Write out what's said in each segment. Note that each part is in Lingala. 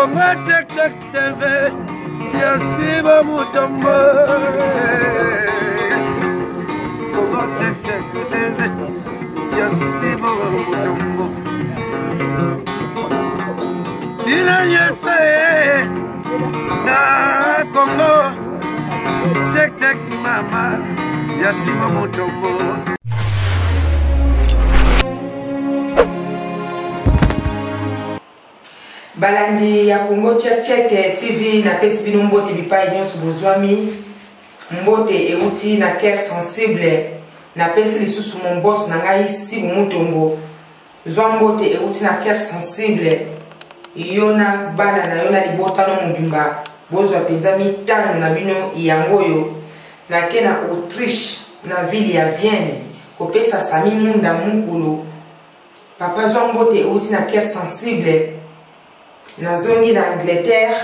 Congo Check Check TV ya Siba Mutombo. Congo Check Check TV ya Siba Mutombo. Bino nyonso ye na Congo Check Check mama ya Siba Mutombo. Balandi ya Congo Check Check TV, napesi bino mbote bipai nyonso bozwami. Mbote euti na cœur sensible. Napesi lisusu mon boss na ngai Sibu Mutombo. Zwa mbote euti na cœur sensible. Yo na bana na yo na libota no mobimba bozwa mpenza mitano na bino yango oyo. Nake na Autriche na ville ya Vienne kopesa Sami Munda Mukulu. Papa zwa mbote euti na cœur sensible. Nazongi na Angleterre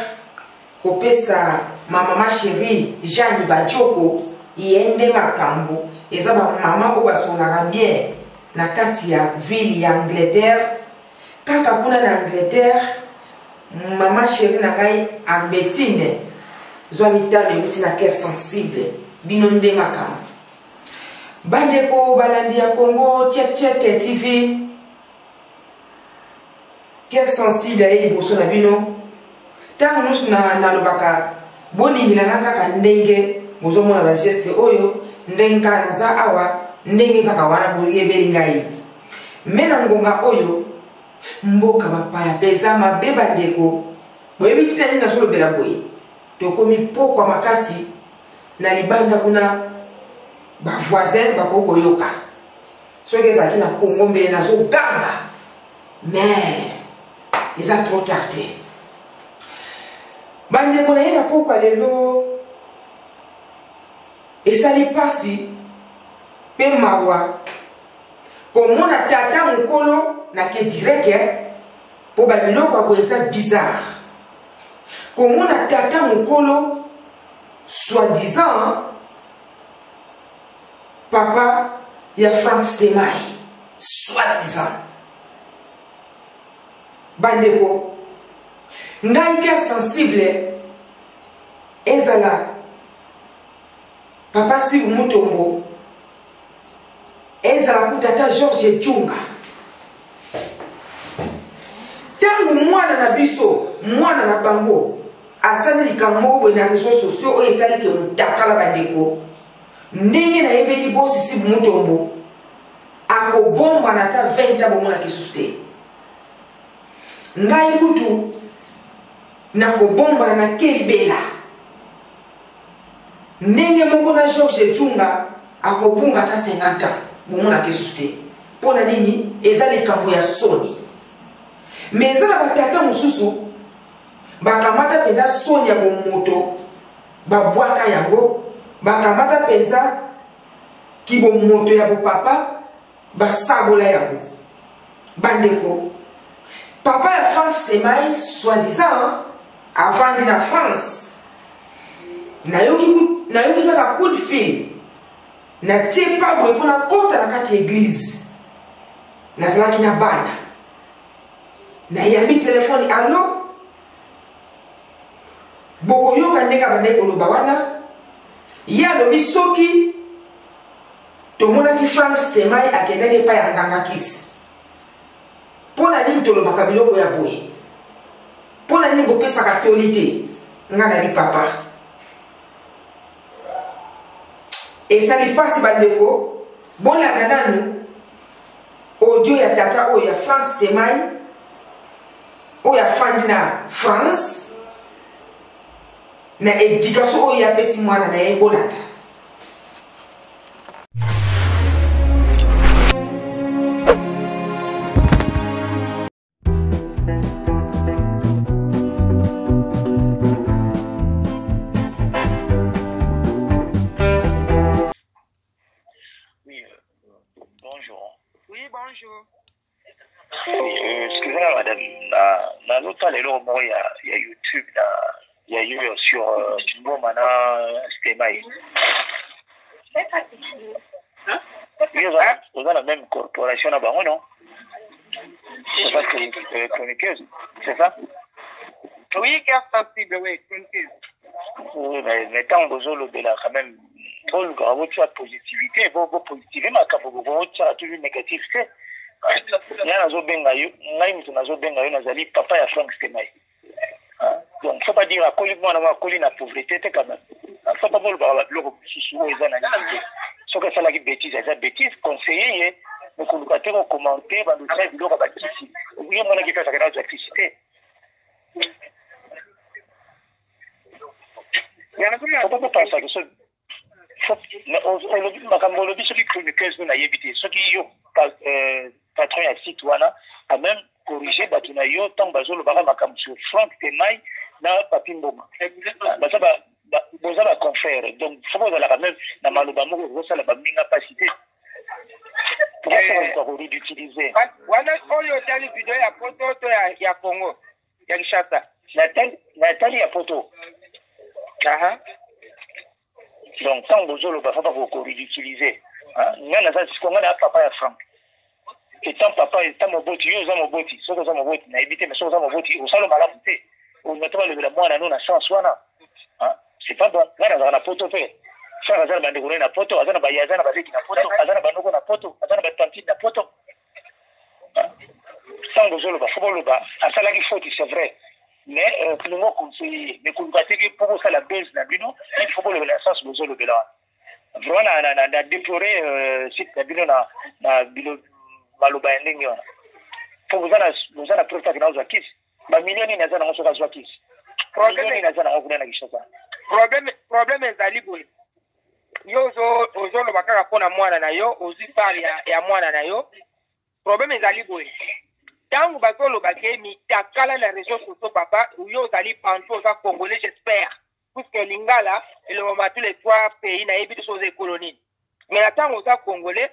kopesa ma mama chérie Jeanne Bajoko, ye nde makambo eza ba mama oyo basololaka bien na kati ya ville ya Angleterre. Kaka kuna na Angleterre, mama chérie na ngai Ambetine, zwa mitano euti na cœur sensible. Bino nde makambo. Bandeko balandi ya Congo Check Check TV, cœur sensible aye liboso na bino. Ntango nyonso nalobaka bolingela nga kaka ndenge bozomona ba geste oyo, ndenge kaka naza awa, ndenge kaka wana boyebeli ngai. Me na ngonga oyo mboka bapaya mpe eza mabe bandeko, boyebi ntina nini nazolobela boye? Tokomi pokwa makasi na libanda kuna, ba voisin bakoki koyoka. Soki ezalaki na Congo mbele nazoganga, mais eza trop tard te. Bandeko na ye na pokwa lelo esali pasi pe mawa komona tata mokolo na ke direct po ba biloko ya boye eza bizarre. Komona tata mokolo soi-disant papa ya Frank Stemay, soi-disant. Bandeko, ngai cœur sensible ezala papa Sibu Mutombo, ezala kuta ata Georges Djunga. Tango mwana na biso, mwana na bango asali likambo moko boye na réseaux sociaux oyo etali ke motakala, bandeko, ndenge nayebeli bosi Sibu Mutombo akobombana ata 20 ans bomonaki lisusu te. Ngai kutu nakobombana na kelibela ndenge moko na Georges Djunga akobunga ata 50 ans bomonaki lisusu te. Mpo na nini? Eza likambo ya soni. Mais eza na batata mosusu bakamata mpenza soni ya bomoto, babwaka yango, bakamata mpenza kibomoto ya bopapa, basabola yango. Bandeko, papa ya Frank Stemay soi-disant avandi na France, nayoki kaka coup de fil, natie pa boye mpo nakota na kati ya église, nazalaki na bana, nayambi telefone, allo, bokoyoka ndenge abandaki koloba wana. Ye alobi soki tomonaki Frank Stemay akendaki epai ya nganga kisi. Mpo na nini tolobaka biloko ya boye? Mpo na nini bopesaka toli te? Nga nayebi papa. Esali mpasi bandeko, bolanda nanu audio ya tata oyo ya Frank Stemay oyo afandi na France na éducation oyo apesi mwana na ye, bolanda. Oui, bonjour. Oui, bonjour. Excusez-moi, madame, nazotala eloko moko ya YouTube na ya yo sur Mboma na Stemay. Yo oza na même corporation na bango, non? Oza chroniqueuse, c'est ça? Oui, cœur sensible, oui, chroniqueuse. Oui, mais ntango bozolobela quand même bolukaka botia positivité, bopositive makambo, bokotiaka toujours négatif te. Ngai nazobenga yo, ngai moto nazobenga yo, nazali papa ya Frank Stemay. Donc faut pas dire akoli, mwana ngo akoli na pauvreté te. Quand même, faut pas bolobaka babiloko mosusu oyo eza na nini te. Soki asalaki bétise, eza bétise, conseiller ye, mokoluka te kocommenter bandotia biloko ya bakisi. Ye monaki mpe azalaki nazwa kisi te. Faut bopansaka so olobi makambo olobi. Soki chroniqueuse no, nayebi te. Soki yo patron ya site wana, quand même corriger bato na yo ntango bazolobaka makambo sur Frank Temai na Papi Mboma. Baza boza baconfrère, donc faut bozalaka même na maloba moko ekosala baminga mpasi te. Pourquoi koridiculiser? Wana oyo otali video ya Poto to ya Congo ya Kinshasa? Natali ya Poto. Donc ntango bozoloba, faut pas koridiculiser. Ngai naza siko, ngai na papa ya Frank. Étant papa, étant moboti, yo oza moboti, soki oza moboti, nayebi te, mais soki oza moboti, osala malamu te. Olinga te balobela mwana no na sens wana, c'est pas bon. Ngai nazalaka na Poto mpe frère aza na bandeko naye na Poto, aza na baye, aza na baleki na Poto, aza na banoko na Poto, aza na batantine na Poto. Ntango ozoloba, faut boloba asalaki faute, c'est vrai, mais lingo conseiller, mais koluka teke mpo bosala base na bino. Il faut bolobela na sens bozolobela wana. Vraiment na déplorer site na bino na bilo maloba ya ndenge wana, mpo boza na preuve take nazwa kisi. Bamilio nini aza nango? Soki azwa kisi, milio nini aza nango kuna na Kinshasa? Problème ezali boye: yo ozoloba kaka mpona mwana na yo, ozwi part ya mwana na yo. Problème ezali boye: ntango bazoloba ke mitakala na réseau sociaux, papa, yo ozali bantu, oza Congolais, j'espère, puisque lingala elobama tous les trois pays. Nayebi te so oza ekolo nini, mais na ntango oza Congolais,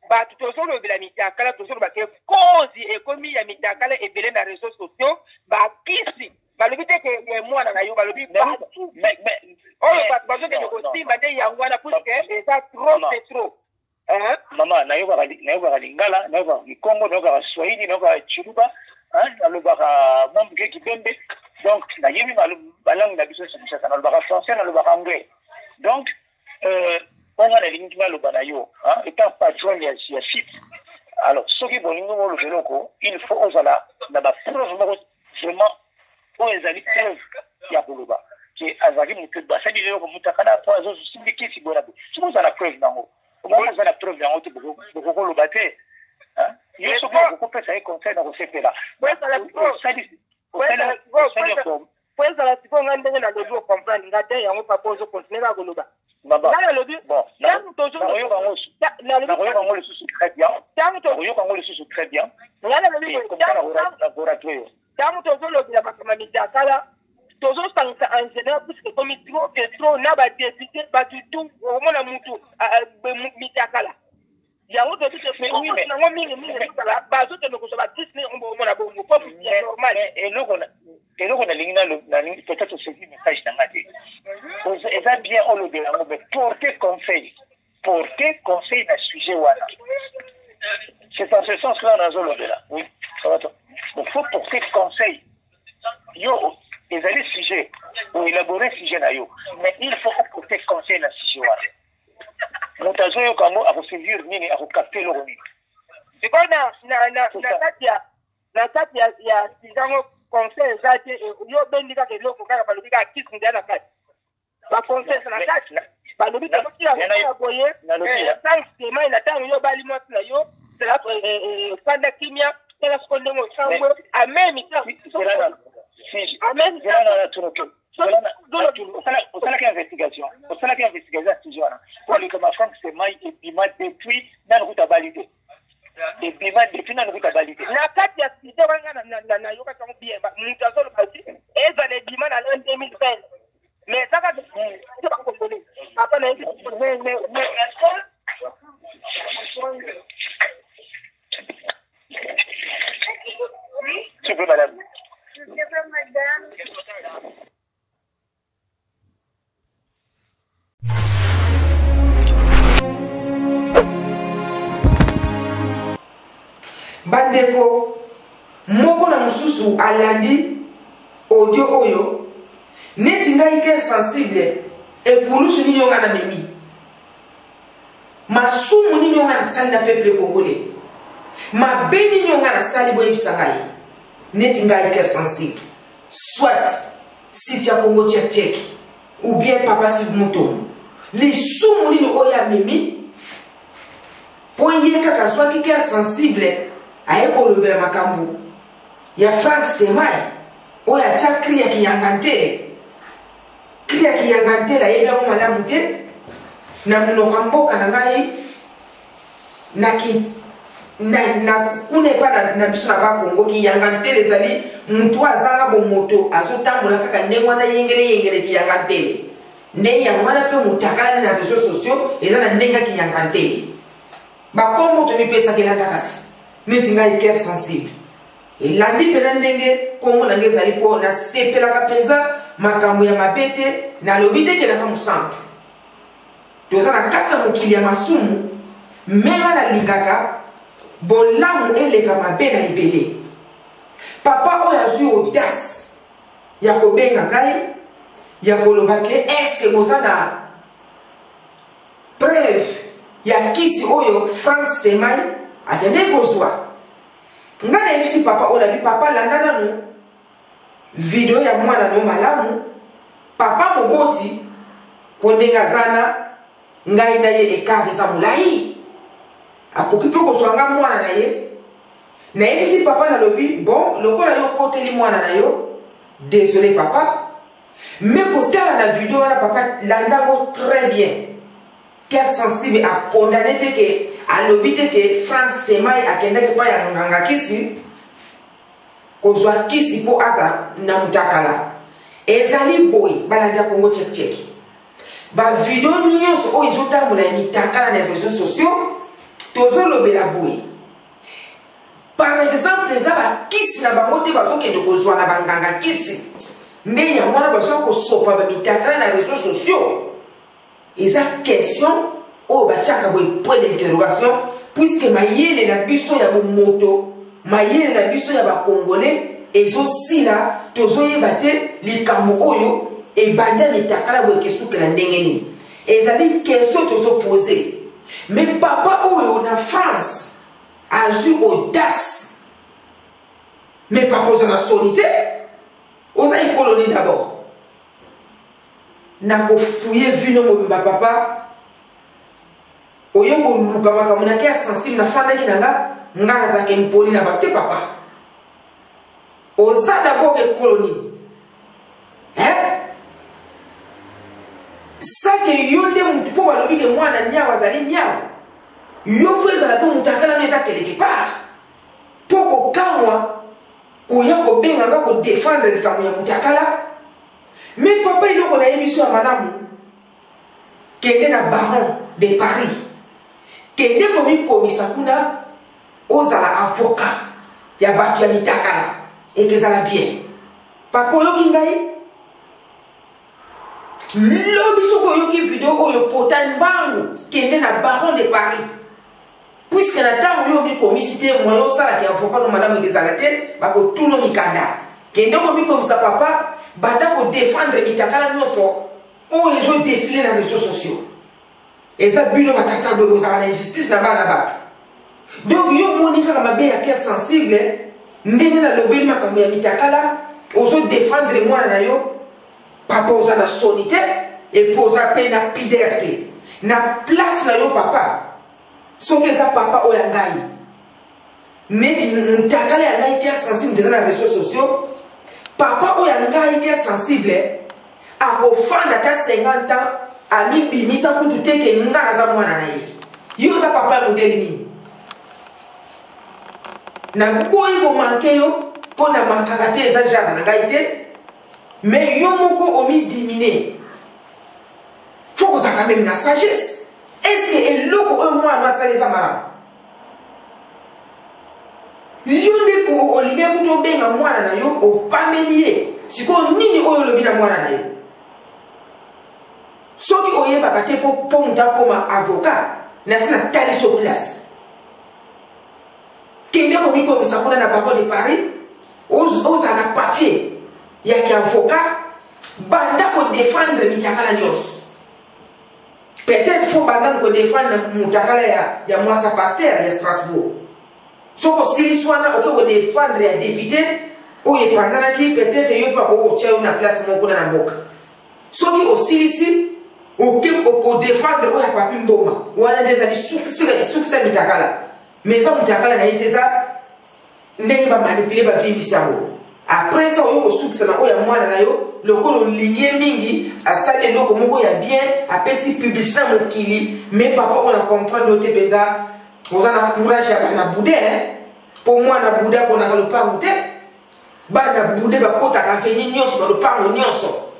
bato tozolobela mitakala, tozoloba ke cause ekomi ya mitakala ebele na réseau sociaux, bakisi. Balobi te ke mwana na yo, balobi bato oyo bato bazokende kosimba nde yango wana, puisque eza trop, c'est trop. Mama, nayokaka lingala, nayokaka kikongo, nayokaka swahili, nayokaka chiluba, nalobaka mwa moke kibembe. Donc nayebi balangue na biso Kinshasa, nalobaka français, nalobaka anglais. Donc mpo nga nalingi naloba na yo étant patron ya site. Alors soki bolingi oloba eloko, il faut ozala na bapreuve moko vraiment oyo ezali preuve ya koloba ke azalaki moto basali eloko motakala po azosimbi kisi boye na boye. Soki ozala na preuve nango, omoko oza na preuve yango te, bokokoloba te. Yo soki okokopesa ye conseil na kosepela. Po ezala sikoyo, ngai ndenge nalobi, ocomprendre nga te. Yango papa, ozocontinue kaka koloba. Ngai nalobi Nakoyoka yango lisusu très bien, nakoyoka yango lisusu très bien. Ngai nalobi, ntango tozolobela makambo ya mitakala, tozosangisa en général, puisque ekomi trop que trop na badéputé, bato tu omona mutu mitakala. Yango nango mingimingi ezozala bazokende kozwa bakisi ne yango, omona bongo po normal. Eloko nalingi, nalingi peut-être oseki message na nga te. Eza bien olobela yango, mais porter conseil, porter conseil na sujet wana, c'est en ce sens là nazolobela. Oui, ça va toi. Donc faut porter conseil. Yo ezali sujet, oélaborer sujet na yo, mais il faut porter conseil na sujet wana. Moto azoyoka yango akosaisir nini, akocapter eloko nini? Sikoyo na kati ya sujet yango, conseil eza te. Yo obendi kaka eloko kaka, balobi kaka kisi ndeya na kati, baconseil eza na kati. Balobi tokotia boye sans na ntango yo obali mwasi na yo, fanda kimia, tala siko ndenge osangwe amemi. Amemi. Osalaki investigation ya sujet wana? Olekama Frank Semai ebima depuis nanu kuta bali te, ebima depuis nanu kuta bali te. Na kati ya sujet wana, nayokaki yango bien, moto azoloba ti ezala ebima na l'an 2020, mais eza kaka bakongole, papa na yebi. S'il vous plaît, madame. Madame. Bandeko, moko na mosusu alandi. Audio oyo neti ngai cœur sensible ekulusu nini oyo ngai namemi masumu nini oyo ngai nasali na peuple congolais mabe nini oyo ngai nasali boyebisa ngai neti ngai cœur sensible soit site ya congo check check ou bien papa siv mutombo lisumu nini oyo amemi mpo ye kaka azwaki cœur sensible aye kolobela makambo ya Frank Stemay oyo atia cri ya kiyangantele cri ya kiyangantele ayebi yango malamu te na monoko ya mboka na ngai na ki na, na kuna epa na, na biso na bakongo kiyangantele ezali moto oyo azanga bomoto azotambola kaka ndenge wana yengele yengele kiyangantele nde yango wana mpe motakalani na réseau sociaux eza na ndenge ya kiyangantele bakombo tomipesaka elandaka ti neti ngai cœur sensible elandi mpena ndenge nkombo na ngai ezali mpo nasepelaka mpenza makambo ya mabe te nalobi te ke naza mosantu toza na kati ya mokili ya masumu me ngai nalingaka bolamu eleka mabe na ebele papa oyo azwi audace ya kobenga ngai ya koloba ke eske boza na preuve ya kisi oyo Frank Stemay akendeki kozwa. Nga nayebisi papa oyo nabi papa landa nanu video ya mwana no malamu papa moboti mpo ndenge aza na ngai na ye ekart eza molai akoki mpe kozwa nga mwana na ye nayebisi papa nalobi bon lokola yo okoteli mwana na yo désolé papa Mais kotala na video wana papa landa ngo très bien. Cœur sensible a condamné te ke alobi te ke Frank Stemay akendaki epai ya nganga kisi kozwa kisi mpo aza na mutakala. Ezali boye balandi ya Congo check check. Ba video nyonso oyo ezotambola ya mitakala na réseaux sociaux tozolobela boye. Par exemple eza ba kisi na bango te bazokende kozwa na banganga kisi nde yango wana bazoya kosopa ba mitakala na réseaux sociaux eza question oyo batiaka boye point d'interrogation puisque mayele na biso ya bomoto mayele na biso ya bacongolais ezosila tozoyeba te likambo oyo ebandi ya mitakala boye kesukela ndenge nini ezali question tozopose mais papa oyo na france azwi audace mais papa oza na soni te oza ekolo nini d'abord nakofuye vino mobimba papa oye koluka makambo nake ya sensible nafandaki na nga nga nazalaka impoli na bato te papa oza d'abord ekolo nini eh? sake yo nde motu mpo balobi ke mwana niawa azali niawa yo fo ezala mpo moto atalano eza quelque part mpo kokamwa koya kobenga nga kodefendre likambo ya moto akala me papa eloko nayebi biso ya malamu kende na baron de paris kende komikomisa kuna ozala avocat ya bato ya mitakala ekezala bien papa oyoki ngai lobi soki oyoki video oyo pota mbangu kende na baron de paris puiske na ntango yo omikomisi te moyen osalaka avocat no malamu ekezala te bakotuna mikanda kende komikomisa papa banda kodefendre mitakala nyonso oyo ezodefile na réseau sociaux eza bino batata boye bozalaka na injustice na bana bato donc yo omoni kaka mabe ya cœur sensible ndenge nalobeli makambo ya mitakala ozo defendre mwana na yo papa oza na soni te epuis oza mpe na pidere te na place na yo papa soki eza papa oyo ya ngai neti mutakala ya ngai cœur sensible eza na réseaux sociaux papa oyo ya ngai cœur sensible akofanda ata 50 ans amibimisa kutu te ke nga naza mwana na ye yo oza papa ya modele nini naboyi komanke yo mpo na mankaka te eza genre na ngai te mais yo moko omidimine fo kozalaka meme na sagesse estce eloko oyo mwana asali eza malamu yo nde olingi kutu obenga mwana na yo opameli ye sikoyo nini oyo olobi na mwana na yo soki oyebaka te mpo moto akoma avocat nasi natali so place kende komikomisa kuna na barreau de paris ozala na papier. ya kiavocat, banda kodefendre mitakala nyonso. Peut-être faut banda kodefendre mutakala ya mwasa pasteur ya Strasbourg. Soko osilisi wana okoki kodefendre ya député oyo epanzanaki, peut-être yo mpe bakoki kotia yo na place moko kuna na mboka. Soki osilisi oke okodefendre oyo ya Papi Mboma, wana nde ezali sukisa mitakala. Mais eza mutakala na ye te, eza ndenge bamanipule bavimbisi yango. Après ça oyo kosukisa na oyo ya mwana na yo, lokola olingi ye mingi, asali eloko moko ya bien, apesi publicité na mokili. Mais papa oyo na comprendre yo te mpenza, oza na courage ya bana bude, mpo mwana bude akonaka lopango te. Bana bude bakotaka veni nyonso, balopango nyonso,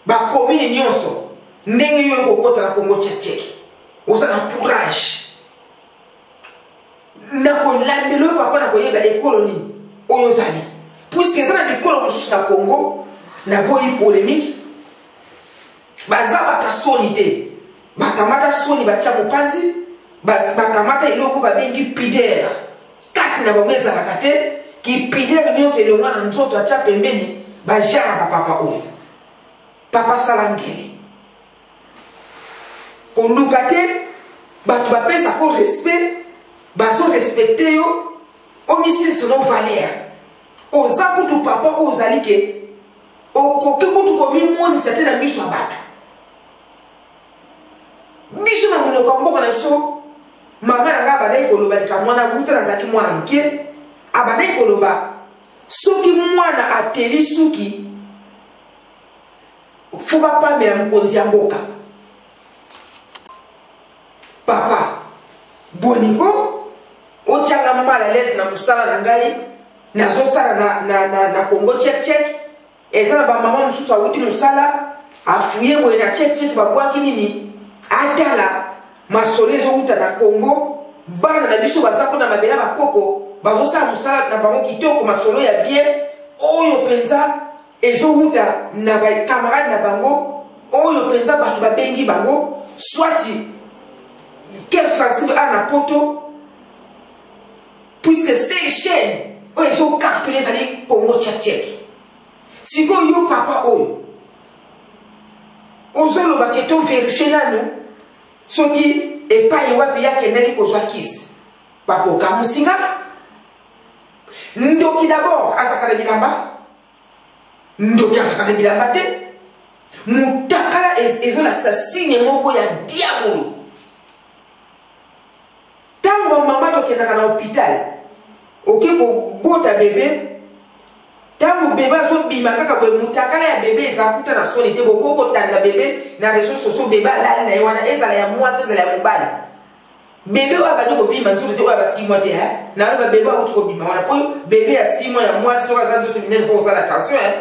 bakomine nyonso. Ndenge yo okokota na Congo tchèque, oza na courage na kolandela oyo papa na koyeba ekolo nini oyo ozali, puisque eza na bikolo mosusu na Congo. Naboyi polémique, baza bata soni te, bakamata soni batia mopanzi, bakamata eloko babengi pudeur kati na bango ezalaka te. Kipudeur nyonso elongwa na nzoto, atia pembeni. Bajara bapapa oyo, papa sala ngele, koluka te bato bapesako respect, bazorespecte yo, omisilisa no valeur. Oza kutu papa oyo ozali ke okoki kutu komimonisa te na miso ya bato. Biso na monoko ya mboka na biso, mama na ngai abandaki koloba likambo wana wuta nazalaki mwana moke. Abandaki koloba soki mwana ateli suki, fo bapamela mokonzi ya mboka. Papa boniko otianga mal à l'aise na mosala na ngai nazosala na Congo Check Check. Eza na bamama mosusu awuti mosala, afuye boye na Check Check, babwaki nini, atala masolo ezowuta na Congo. Bana na biso baza kuna mabela, bakoko bazosala mosala na bango kitoko, masolo ya bien oyo mpenza ezowuta na bakamarade na bango, oyo mpenza bato babengi bango swati cœur sensible a na poto, puisque seule chaîne oyo ezocartonne ezali Congo Check Check. Sikoyo yo papa oyo ozoloba ke to verifie nanu soki epai wapi yakendaki kozwa kisi, papa okamusinga ndoki. D'abord azalaka na bilamba, ndoki azalaka na bilamba te. Mutakala ezolakisa signe moko ya diabolo. Ntango bamama tokendaka na hôpital, oke kobota bebe, ntango bebe azobima kaka boye, mutakala ya bebe eza kuta na soni te. Bokoki kotanda bebe na réseau sociaux, bebe alali na ye wana, ezala ya mwasi, ezala ya mobali. Bebe oyo abandi kobima nzoto te, oyo aba 6 mois te, naloba bebe awuti kobima wana, mpo bebe ya 6 mois ya mwasi soki aza nzoto minene, mpo kosala attention,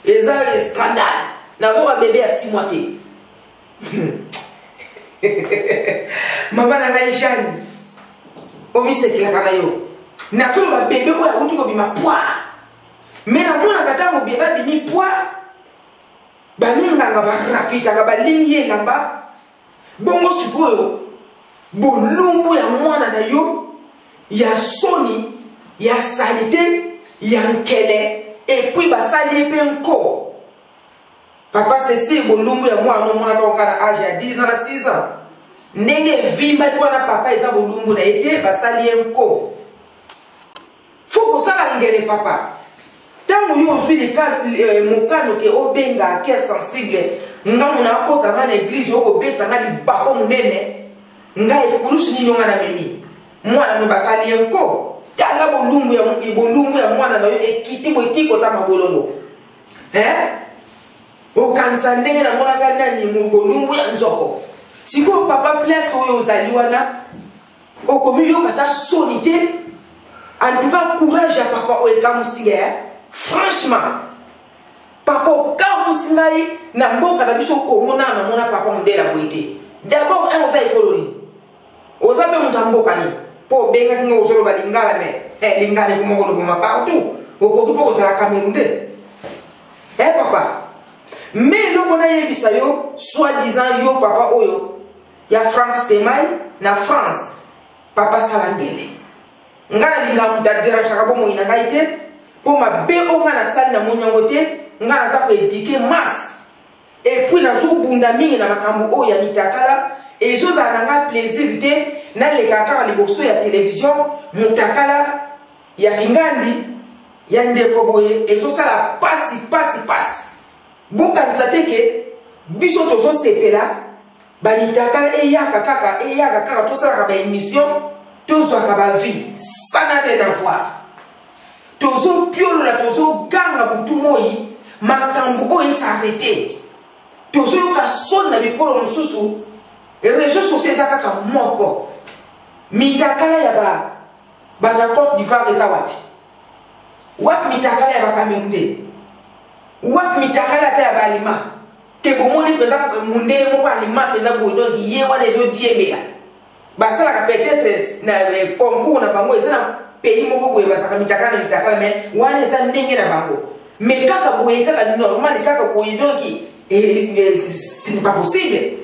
eza scandale. Nazoba bebe ya 6 mois te. Mama na ngai Jeanne, omisekelaka na yo. Nazoloba bebe oyo awuti kobima poi, me namonaka ntango bebe abimi poi, baninganga barapitaka, balingi elamba bongo. Sikoyo bolumbu ya mwana na yo ya soni, ya salite, ya nkele, et puis basali ye mpe nko. Papa Ceci, bolumbu ya mwana omonaka oka na age ya 10 ans na 6 ans, ndenge evimbaki wana, papa, eza bolumbu na ye te, basali ye nko. Fo kosala ngele, papa. Ntango yo ozwi mokano ke obenga cœur sensible, ngambo na akota nga na église, okobetisa nga libako monene, ngai ekulusu nini onga namemi mwana no basali ye nko. Tala bolumbu ya mwana na yo ekiti boye eti kota mabolongo, okanisa ndenge namonaka nani bolumbu ya nzoko. Sikoyo papa, place oyo ozali wana, okomi yoka ata soni te. En tout cas courage ya papa oyo ekamusi ngai. Franchement papa, okamusi ngai. Na mboka na biso Kongo, nana namona papa mondele boye te. D'abord un, oza ekolo nini? Oza mpe moto ya mboka nini? Mpo obengaki ngai, ozoloba lingala, mais lingala ekoma kolobama partout. Okoki mpo kozala Cameroun te, papa. Mais eloko nayebisa yo, soit disant yo papa oyo ya France Temai na France, papa sala ndele. Ngai nalingaka moto aderangeaka bomoi na ngai te. Mpo mabe oyo ngai nasali namoni yango te. Ngai naza koéduquer masse et puis nazobunda mingi na makambo oyo ya mitakala. Ezozala na ngai plaisir te naleka kaka liboso ya télévision, motakala ya kingandi ya ndeko boye, ezosala pasi pasi pasi. Bokanisa te ke biso tozosepela bamitakala eyaka kaka, eyaka kaka, tosalaka baémission, tozwaka bavues. Ça n'a rien à voir. Tozopiolola, tozoganga butu moi, makambo oyo es'arrêter. Tozoyoka soni na mikolo mosusu. Réseau social eza kaka moko. Mitakala ya bato ya Côte d'Ivoire eza wapi? Wapi mitakala ya Bacamerounais? Wapi mitakala ata ya baalima te? Bomoni mpenza mundele moko alima mpenza boye, donc ye wana ezodiembela. Basalaka peut-être na concours na bango, eza na pays moko boye, bazalaka mitakala na mitakala, mais wana eza ndenge na bango. Mais kaka boye, kaka normal, kaka boye, donc ce n'est pas possible.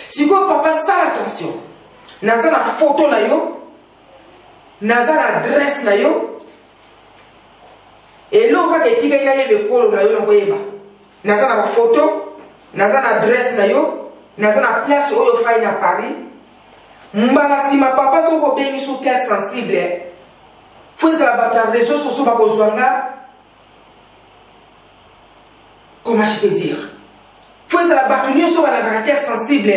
Sikoyo papa, sala attention. Naza na photo na yo, naza na adresse na yo. Eloko kaka etikali, nayeba ekolo na yo. Nakoyeba. Naza na bafoto, naza na adresse na yo, naza na place oyo ofai na Paris. Mbala nsima papa, soki obengi so cœur sensible, faut ezala bato ya réseau sociaux bakozwa nga. Comment je peux dire, faut ezala bato nyonso balandaka cœur sensible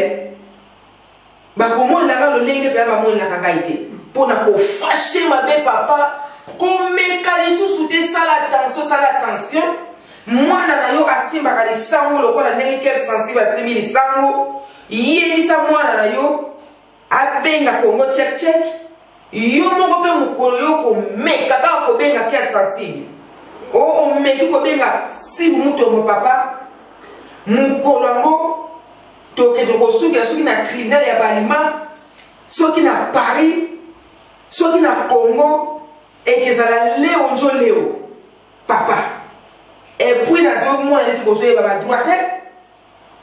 bakomonelanga lolenge mpenza bamonelaka ngai te mpo na kofâcher mabe. Papa, komeka lisusu te. Sala attention, sala attention. Mwana na yo asimbaka lisango lokola ndenge cœur sensible asimbi lisango. Yebisa mwana na yo abenga Congo Check Check. Yo moko mpe, mokolo yo komeka kaka kobenga cœur sensible, o omeki kobenga Sibu Mutombo, papa, mokolo yango tokende kosukela soki na tribunal ya balima, soki na Paris, soki na Congo, ekezala leo njo leo, papa. Et puis nazomona neti kozoyeba badroit te.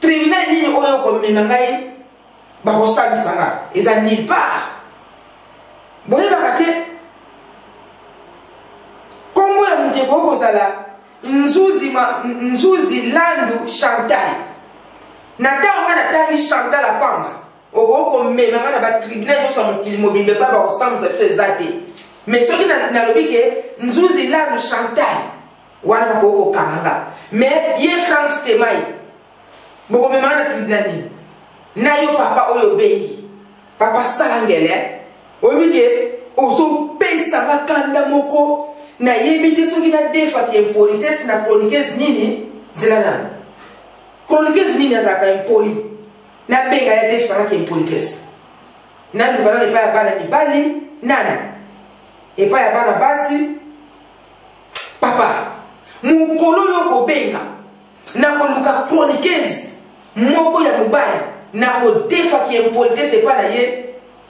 Tribunal nini oyo okomema ngai bakosambisa nga? Eza nulle part. Boyebaka te nkombo ya moto ekoki kozala Nzuzi, Nzuzi Landu Chantal. Na ntango ngai natangi Chantal Apanga, okoki komema ngai na batribunal nyonso ya mokili mobimba, epai bakosambisa biso eza te. Mais soki nalobi ke Nzuzi Landu Chantal, wana bakoki kokanga nga. Mais ye Frank Stemai, bokomema nga na tribunal nini na yo papa oyo obengi? Papa, sala ngele. Oyebi ke ozopesa nga kanda moko, nayebi te soki nadefaki impolitesse na chroniqueuse nini. Zela nano, chroniqueuse nini azalaka impoli nabenga ye adefisangaki impolitesse? Naluka nano epai ya bana mibali, nani epai ya bana basi. Papa, mokolo oyo kobenga, nakoluka chroniqueuse moko ya mobali, nakodefaki impolitesse epai na ye,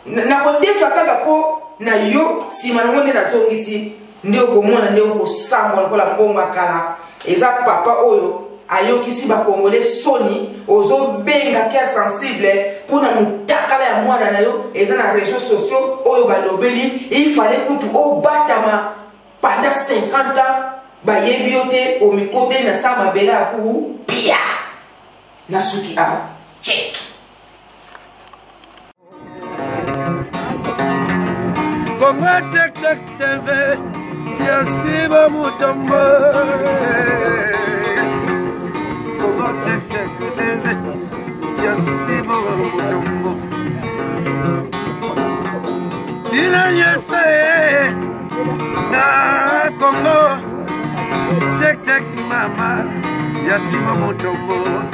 nakodefa kaka mpo na yo. Nsima nango nde nazongisi, nde okomona nde okosambwa lokola mbongo ya kala. Eza papa oyo ayokisi bakongole soni. Ozobenga cœur sensible mpona motakala ya mwana na yo eza na réseau sociaux oyo balobeli. Ifale kutu obatama pendant 50 ans, bayebi yo te, omikoteli na sa mabele ya kuku pia. Nasuki awa, check. Kongo Check Check TV ya Siba Mutombo. Kongo Check Check TV ya Siba Mutombo. Bino nyonso ye na Kongo Check Check, mama ya Siba Mutombo.